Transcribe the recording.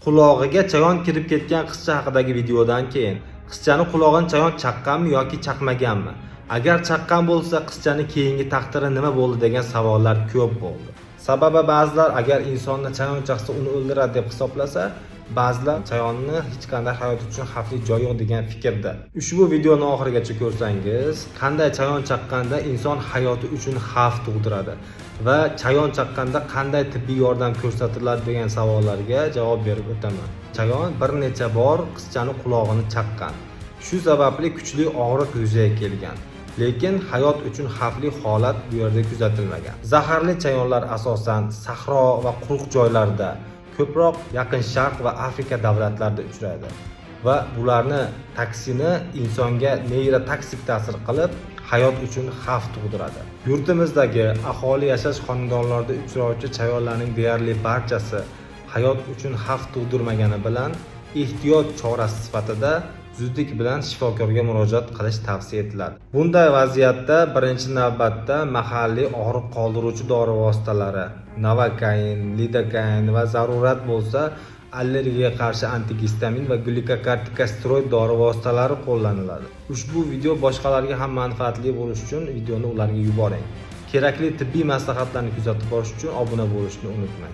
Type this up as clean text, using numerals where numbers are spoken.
Qulog'iga chayon kirib ketgan qizcha haqidagi videodan keyin qizchani qulog'ini chayon chaqqanmi yoki chaqmaganmi? Agar chaqqan bo'lsa, qizchani keyingi taqdiri nima bo'ldi degan savollar ko'p bo'ldi. Sababi ba'zilar agar insonni chayon chaqsa, uni o'ldiradi deb hisoblasa, ba'zilar chayonni hech qanday hayot uchun xavfli joyi yo'q degan fikrda. Ushbu videoni oxirigacha ko'rsangiz, qanday chayon chaqqanda inson hayoti uchun xavf tug'diradi va chayon chaqqanda qanday tibbiy yordam ko'rsatiladi degan savollarga javob berib o'taman. Chayon bir necha bor qizchani qulog'ini chaqqan. Shu sababli kuchli og'riq yuzaga kelgan. Lekin hayot uchun xavfli holat bu yerda kuzatilmagan. Zaharli chayonlar asosan sahro va quruq joylarda, ko'proq Yaqin Sharq va Afrika davlatlarida uchraydi va bularni toksini insonga neyrotoksik ta'sir qilib, hayot uchun xavf tug'diradi. Yurtimizdagi aholi yashash xonadonlarida uchrovchi chayonlarning deyarli barchasi hayot uchun xavf tug'dirmagani bilan ehtiyot chorasi sifatida zudlik bilan shifokorga murojaat qilish tavsiya etiladi. Bunday vaziyatda birinchi navbatda mahalliy og'riq qoldiruvchi dori vositalari, novokain, lidokain va zarurat bo'lsa allergiyaga qarshi antigistamin va glyukokortikosteroid dori vositalari qo'llaniladi. Ushbu video boshqalarga ham manfaatli bo'lishi uchun videoni ularga yuboring. Kerakli tibbiy maslahatlarni kuzatib borish uchun obuna bo'lishni unutmang.